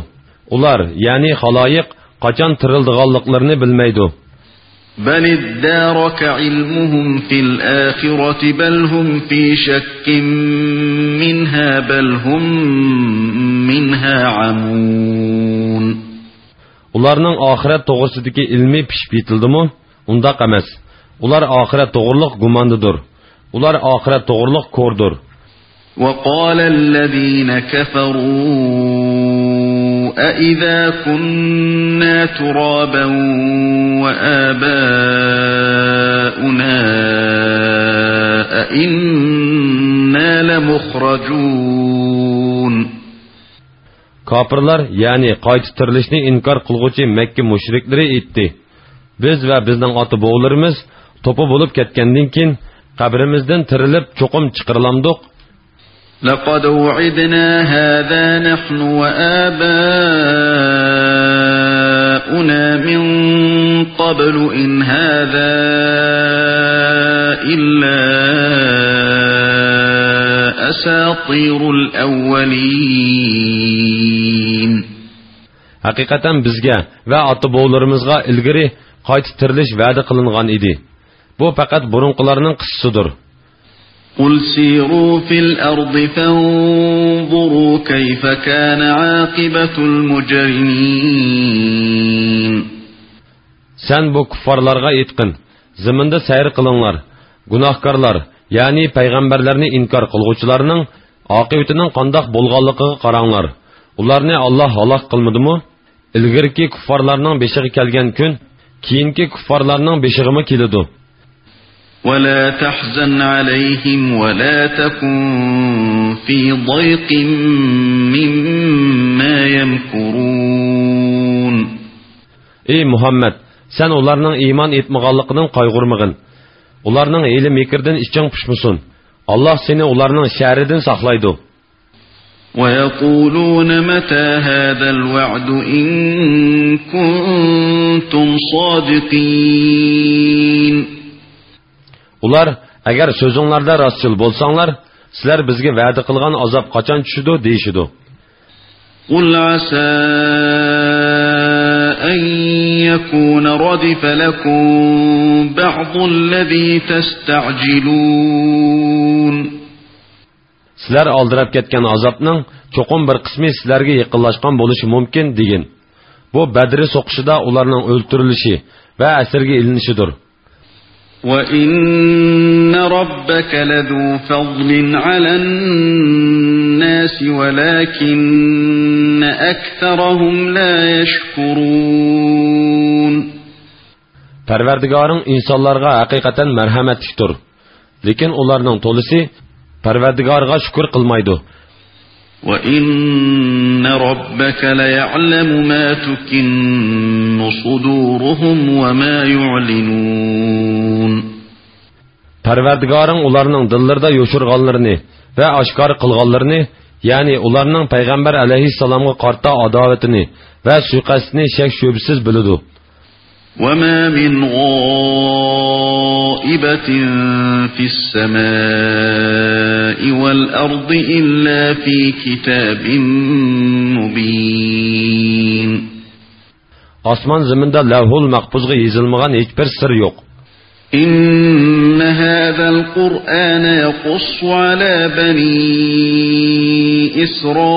ئۇلار، يەنى خالايىق، قاچان تىرىلىدىغانلىقلىرىنى بىلمەيدۇ. بَلِ ادَّارَكَ عِلْمُهُمْ فِي الْآخِرَةِ بَلْ هُمْ فِي شَكٍّ مِّنْهَا بَلْ هُمْ مِنْهَا عَمُونَ. ئۇلارنىڭ ئاخىرەت توغرىسىدىكى ئىلمى پىشىپ يېتىلدىمۇ؟ ئۇنداق ئەمەس. ئۇلار ئاخىرەت توغرۇلۇق گۇماندىدۇر. ئۇلار ئاخىرەت توغرۇلۇق كوردۇر. وَقَالَ الَّذِينَ كَفَرُوا أَإِذَا كُنَّا تُرَابًا وَآبَاؤُنَا أَإِنَّا لَمُخْرَجُونَ. كاپىرلار، يەنى قايتا تىرىلىشنى ئىنكار قىلغۇچى مەككە مۇشرىكلىرى ئېيتتى: بىز ۋە بىزنىڭ ئاتا-بوۋىلىرىمىز توپا بولۇپ كەتكەندىن كېيىن، قەبرىمىزدىن تىرىلىپ چوقۇم چىقىرىلامدۇق؟ لَقَدْ وُعِدْنَا هَٰذَا نَحْنُ وَآبَاؤُنَا مِن قَبْلُ إِنْ هَٰذَا إِلَّا أَسَاطِيرُ الْأَوَّلِينَ. ھەقىقەتەن بىزگە ۋە ئاتا-بوۋىلىرىمىزغا ئىلگىرى قايتا تىرىلىش ۋەدە قىلىنغان ئىدى. بۇ پەقەت بۇرۇنقىلارنىڭ قىسسىسىدۇر. قُلْ سِيرُوا فِي الْأَرْضِ فَانظُرُوا كَيْفَ كَانَ عَاقِبَةُ الْمُجْرِمِينَ. سەن بۇ كۇففارلارغا ئېيتقىن: زېمىندا سەير قىلىڭلار، گۇناھكارلار، يەنى پەيغەمبەرلەرنى ئىنكار قىلغۇچىلارنىڭ ئاقىۋىتىنىڭ قانداق بولغانلىقىغا قاراڭلار. ئۇلارنى ئاللاھ ھالاك قىلمىدىمۇ؟ ئىلگىرىكى كۇففارلارنىڭ بېشىغا كەلگەن كۈن كېيىنكى كۇففارلارنىڭ بېشىغىمۇ كېلىدۇ. وَلَا تَحْزَنْ عَلَيْهِمْ وَلَا تَكُنْ فِي ضَيْقٍ مِّمَّا يَمْكُرُونَ. ئەي مۇھەممەد، سەن ئۇلارنىڭ ئىمان ئېيتمىغانلىقىدىن قايغۇرمىغىن. ئۇلارنىڭ ھىيلە-مىكرىدىن ئىچىڭ پۇشمىسۇن. ئاللاھ سېنى ئۇلارنىڭ شەررىدىن ساقلايدۇ. وَيَقُولُونَ مَتَىٰ هَٰذَا الْوَعْدُ إِن كُنتُمْ صَادِقِينَ. ئۇلار، ئەگەر سۆزۈڭلاردا راستچىل بولساڭلار، سىلەر بىزگە ۋەدە قىلغان ئازاب قاچان چۈشىدۇ؟ دېيىشىدۇ. قل عسى أن يكون ردف لكم بعض الذي تستعجلون. سىلەر ئالدىراپ كەتكەن ئازابنىڭ چوقۇم بىر قىسمى سىلەرگە يېقىنلاشقان بولۇشى مۇمكىن، دېگىن. بۇ بەدرى سوقۇشىدا ئۇلارنىڭ ئۆلتۈرۈلۈشى ۋە ئەسىرگە ئېلىنىشىدۇر. وَإِنَّ رَبَّكَ لَذُو فَضْلٍ عَلَى النَّاسِ وَلَٰكِنَّ أَكْثَرَهُمْ لَا يَشْكُرُونَ. پەرۋەردىگارىڭ ئىنسانلارغا ھەقىقەتەن مەرھەمەتلىكتۇر، لېكىن ئۇلارنىڭ تولىسى پەرۋەردىگارىغا شۈكۈر قىلمايدۇ. وَإِنَّ رَبَّكَ لَيَعْلَمُ مَا تُكِنُّ صُدُورُهُمْ وَمَا يُعْلِنُونَ. پەرۋەردىگارىڭ ئۇلارنىڭ دىللىرىدا يوشۇرغانلىرىنى ۋە ئاشكارا قىلغانلىرىنى، يەنى ئۇلارنىڭ پەيغەمبەر ئەلەيھىسسالامغا قارىتا ئاداۋىتىنى ۋە سۇيىقەستىنى شەك-شۈبھىسىز بىلىدۇ. وَمَا مِنْ غَائِبَةٍ فِي السَّمَاءِ وَالْأَرْضِ إِلَّا فِي كِتَابٍ مُبِينٍ. ئاسمان زېمىندا لەۋھۇل مەھپۇزغا يېزىلمىغان ھېچبىر سىر يوق. إِنَّ هَذَا الْقُرْآنَ يَقُصُّ عَلَى بَنِي إِسْرَائِيلَ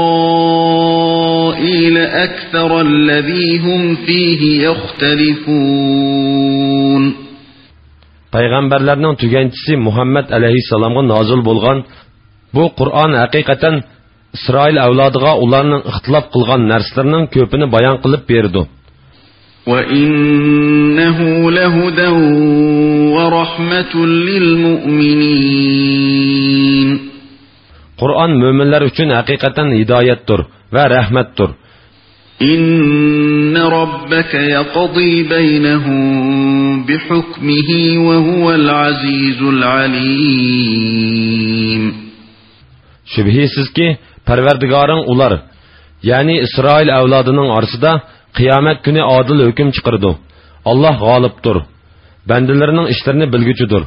أَكْثَرَ الَّذِي هُمْ فِيهِ يَخْتَلِفُونَ. پەيغەمبەرلەرنىڭ تۈگەنچىسى مۇھەممەد ئەلەيھىسسالامغا نازىل بولغان بۇ قۇرئان ھەقىقەتەن ئىسرائىل ئەۋلادىغا ئۇلارنىڭ ئىختىلاپ قىلغان نەرسىلىرىنىڭ كۆپىنى بايان قىلىپ بېرىدۇ. وَإِنَّهُ لَهُدًى وَرَحْمَةٌ لِلْمُؤْمِنِينَ. قۇرئان مۆمىنلەر ئۈچۈن ھەقىقەتەن ھىدايەتتۇر ۋە رەھمەتتۇر. إِنَّ رَبَّكَ يَقْضِي بَيْنَهُم بِحُكْمِهِ وَهُوَ الْعَزِيزُ الْعَلِيمُ. شۈبھىسىزكى، پەرۋەردىگارىڭ ئۇلار، يەنى ئىسرائىل ئەۋلادىنىڭ ئارىسىدا قىيامەت كۈنى ئادىل ھۆكۈم چىقىرىدۇ. ئاللاھ غالىبتۇر، بەندىلىرىنىڭ ئىشلىرىنى بىلگۈچىدۇر.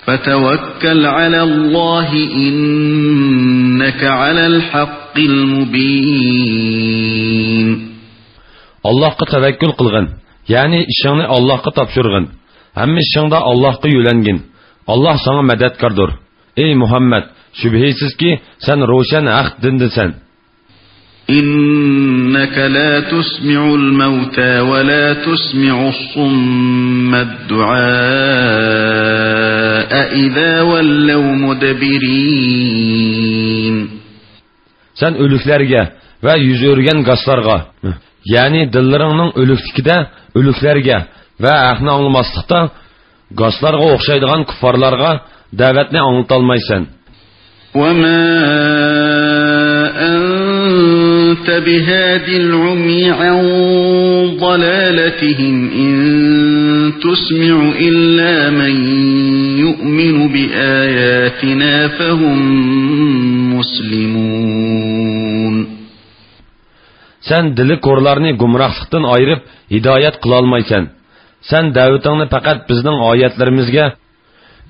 فَتَوَكَّلْ عَلَى اللَّهِ إِنَّكَ عَلَى الْحَقِّ الْمُبِينِ. ئاللاھقا تەۋەككۈل قىلغىن، يەنى ئىشىڭنى ئاللاھقا تاپشۇرغىن، ھەممە ئىشىڭدا ئاللاھقا يۆلەنگىن. ئاللاھ ساڭا مەدەتكاردۇر. ئەي مۇھەممەد، شۈبھىسىزكى، سەن روشەن ھەق دىندىسەن. إِنَّكَ لَا تُسْمِعُ الْمَوْتَىٰ وَلَا تُسْمِعُ الصُّمَّ الدُّعَاءَ إِذَا وَلَّوْا مُدْبِرِينَ. سەن ئۆلۈكلەرگە ۋە يۈز ئۆرۈگەن گاسلارغا، يەنى دىللىرىڭنىڭ ئۆلۈكلۈكىدە ئۆلۈكلەرگە ۋە ھەقنى ئاڭلىماسلىقتا گاسلارغا ئوخشايدىغان كۇففارلارغا دەۋەتنى ئاڭلىتالمايسەن. وَمَا أَنْتَ بِهَادِ الْعُمْيِ عَنْ ضَلَالَتِهِمْ، إِنْ تُسْمِعُ إِلَّا مَنْ يُؤْمِنُ بِآيَاتِنَا فَهُمْ مُسْلِمُونَ. سەن دىلى كورلارنى گۇمراھلىقتىن ئايرىپ، ھىدايەت قىلالمايسەن. سەن دەۋىتىڭنى پەقەت بىزنىڭ ئايەتلىرىمىزگە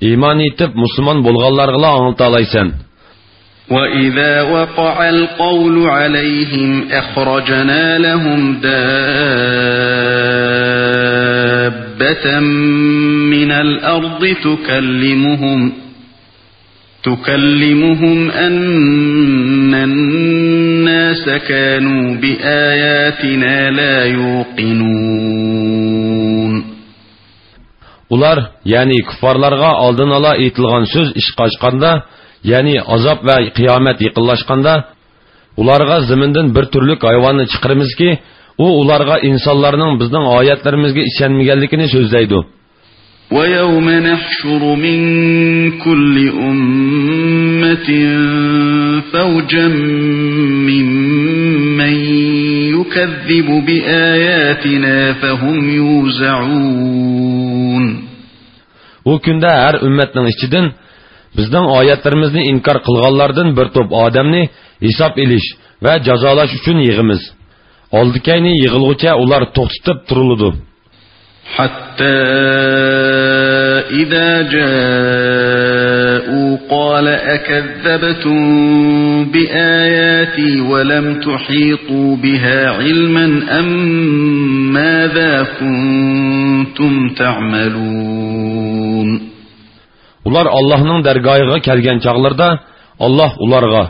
ئىمان ئېيتىپ، مۇسۇلمان بولغانلارغىلا ئاڭلىتالايسەن. وَإِذَا وَقَعَ الْقَوْلُ عَلَيْهِمْ أَخْرَجْنَا لَهُمْ دَابَّةً مِنَ الْأَرْضِ تُكَلِّمُهُمْ تُكَلِّمُهُمْ أَنَّ النَّاسَ كَانُوا بِآيَاتِنَا لَا يُوقِنُونَ. ئۇلار، يەنى كۇففارلارغا ئالدىن ئالا ئېيتىلغان سۆز ئىشقا ئاشقاندا، يەنى ئازاب ۋە قىيامەت يېقىنلاشقاندا، ئۇلارغا زېمىندىن بىر تۈرلۈك ھايۋاننى چىقىرىمىزكى، ئۇ ئۇلارغا ئىنسانلارنىڭ بىزنىڭ ئايەتلىرىمىزگە ئىشەنمىگەنلىكىنى سۆزلەيدۇ. وَيَوْمَ نَحْشُرُ مِنْ كُلِّ أُمَّةٍ فَوْجًا مِّمَّنْ يُكَذِّبُ بِآيَاتِنَا فَهُمْ يُوزَعُونَ. ئۇ كۈندە ھەر ئۈممەتنىڭ ئىچىدىن بىزنىڭ ئايەتلىرىمىزنى ئىنكار قىلغانلاردىن بىر توپ ئادەمنى ھېساب ئېلىش ۋە جازالاش ئۈچۈن يىغىمىز. ئالدى-كەينى يىغىلغۇچە ئۇلار توختىتىپ تۇرۇلىدۇ. حَتَّىٰ إِذَا جَاءُوا قَالَ أَكَذَّبْتُم بآياتي ولم تحيطوا بها علما أم ماذا كنتم تعملون. ئۇلار ئاللاھنىڭ دەرگاھىغا كەلگەن چاغلىرىدا، ئاللاھ ئۇلارغا،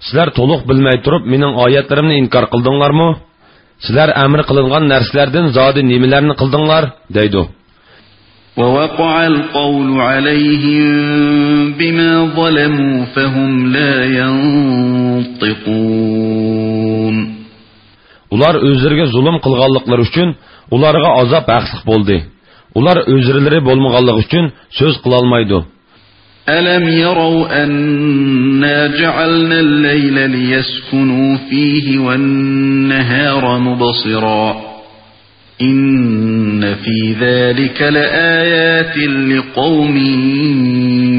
سىلەر تولۇق بىلمەي تۇرۇپ مېنىڭ ئايەتلىرىمنى ئىنكار قىلدىڭلارمۇ؟ سىلەر ئەمر قىلىنغان نەرسىلەردىن زادى نېمىلەرنى قىلدىڭلار؟ دەيدۇ. ووقع القول عليهم بما ظلموا فهم لا ينطقون. ئۇلار ئۆزلىرىگە زۇلۇم قىلغانلىقلىرى ئۈچۈن ئۇلارغا ئازاب ھەقلىق بولدى. ئۇلار ئۆزرىلىرى بولمىغانلىقى ئۈچۈن سۆز قىلالمايدۇ. ألم يروا أنا جعلنا الليل ليسكنوا فيه والنهار مبصرا إن في ذلك لآيات لقوم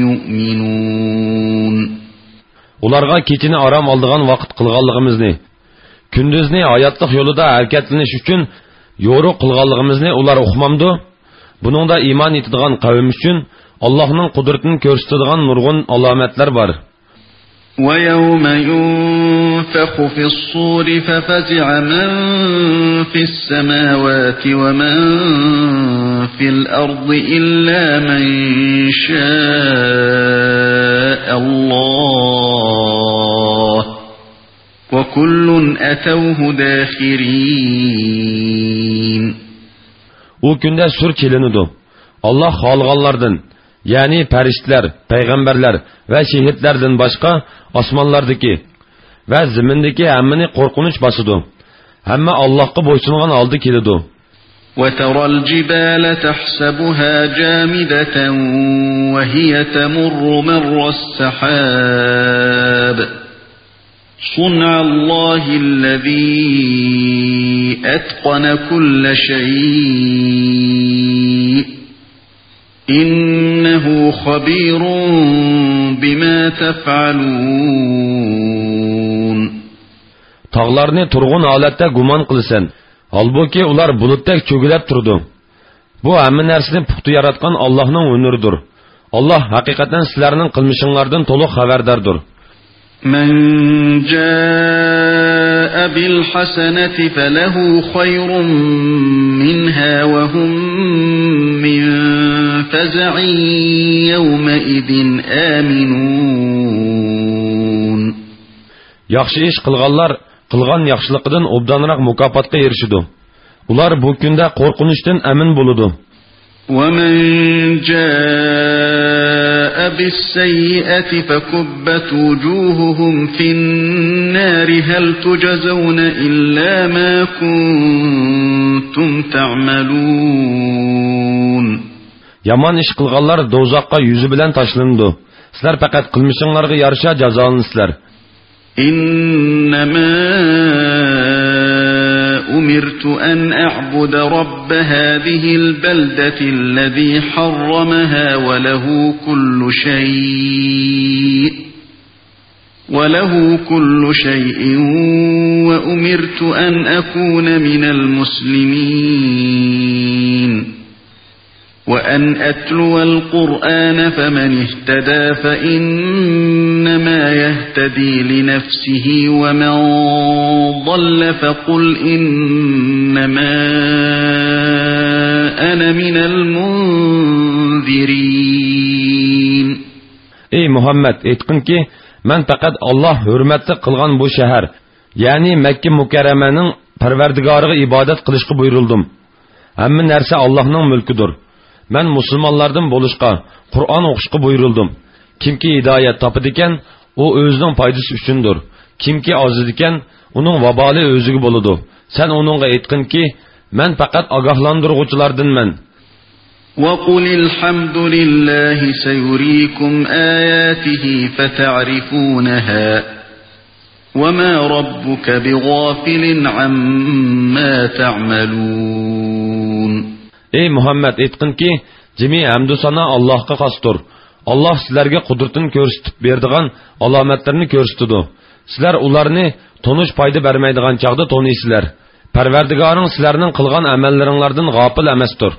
يؤمنون. ئۇلارغا كېچىنى ئارام ئالىدىغان ۋاقىت قىلغانلىقىمىزنى، كۈندۈزنى ھاياتلىق يولىدا ھەرىكەتلىنىش ئۈچۈن يورۇق قىلغانلىقىمىزنى ئۇلار ئۇقمامدۇ؟ بۇنىڭدا ئىمان ئېيتىدىغان قەۋم ئۈچۈن ئاللاھنىڭ قۇدرىتىنى كۆرسىتىدىغان نۇرغۇن ئالامەتلەر بار. ويوم ينفخ في الصور ففزع من في السماوات ومن في الأرض إلا من شاء الله وكل أتوه داخرين. ئۇ كۈندە سۈر چېلىنىدۇ. ئاللاھ خالىغانلاردىن، يەنى پەرىشتىلەر، پەيغەمبەرلەر ۋە شېھىتلەردىن باشقا ئاسمانلاردىكى ۋە زېمىندىكى ھەممىنى قورقۇنچ باسىدۇ. ھەممە ئاللاھقا بويسۇنغان ھالدا كېلىدۇ. وترى الجبال تحسبها جامدة وهي تمر مر السحاب صنع الله الذي أتقن كل شيء إنه خبير بما تفعلون. تاغلارنى تۇرغۇن ھالەتتە گۇمان قىلىسەن، ھالبۇكى، ئۇلار بۇلۇتتەك چۆگىلەپ تۇرىدۇ. بۇ ھەممە نەرسىنى پۇختا ياراتقان ئاللاھنىڭ ھۈنىرىدۇر. ئاللاھ ھەقىقەتەن سىلەرنىڭ قىلمىشىڭلاردىن تولۇق خەۋەرداردۇر. من جاء بالحسنة فله خير منها وهم من فزع يومئذ آمنون. ياخشى ئىش قىلغانلار قىلغان ياخشىلىقىدىن ئوبدانراق مۇكاپاتقا ئېرىشىدۇ. ئۇلار بۇ كۈندە قورقۇنچتىن ئەمىن بولىدۇ. ومن جاء بالسيئة فكبت وجوههم في النار هل تجزون إلا ما كنتم تعملون. يامان ئىش قىلغانلار دوزاخقا يۈزى بىلەن تاشلىنىدۇ. سىلەر پەقەت قىلمىشىڭلارغا يارىشا جازالىنىسىلەر. إنما أمرت أن أعبد رب هذه البلدة الذي حرمها وله كل شيء، وله كل شيء، وأمرت أن أكون من المسلمين. وأن أتلو القرآن فمن اهتدى فإنما يهتدي لنفسه ومن ضل فقل إنما أنا من المنذرين. ئەي مۇھەممەد، ئېيتقىنكى، مەن پەقەت ئاللاھ ھۆرمەتلىك قىلغان بۇ شەھەر، يەنى مەككە مۇكەررەمەنىڭ پەرۋەردىگارىغا ئىبادەت قىلىشقا بۇيرۇلدۇم. ھەممە نەرسە ئاللاھنىڭ مۈلكىدۇر. مەن مۇسۇلمانلاردىن بولۇشقا، قۇرئان ئوقۇشقا بۇيرۇلدۇم. كىمكى ھىدايەت تاپىدىكەن، ئۇ ئۆزىنىڭ پايدىسى ئۈچۈندۇر. كىمكى ئازىدىكەن، ئۇنىڭ ۋابالى ئۆزىگە بولىدۇ. سەن ئۇنىڭغا ئېيتقىنكى، مەن پەقەت ئاگاھلاندۇرغۇچىلاردىنمەن. وقل الحمد لله سيريكم آياته فتعرفونها وما ربك بغافل عما تعملون. ئەي مۇھەممەد، ئېيتقىنكى، جىمى ھەمدۇ سانا ئاللاھقا خاستۇر. ئاللاھ سىلەرگە قۇدرىتىنى كۆرسىتىپ بېرىدىغان ئالامەتلىرىنى كۆرسىتىدۇ. سىلەر ئۇلارنى تونۇش پايدا بەرمەيدىغان چاغدا تونۇيسىلەر. پەرۋەردىگارىڭ سىلەرنىڭ قىلغان ئەمەللىرىڭلاردىن غاپىل ئەمەستۇر.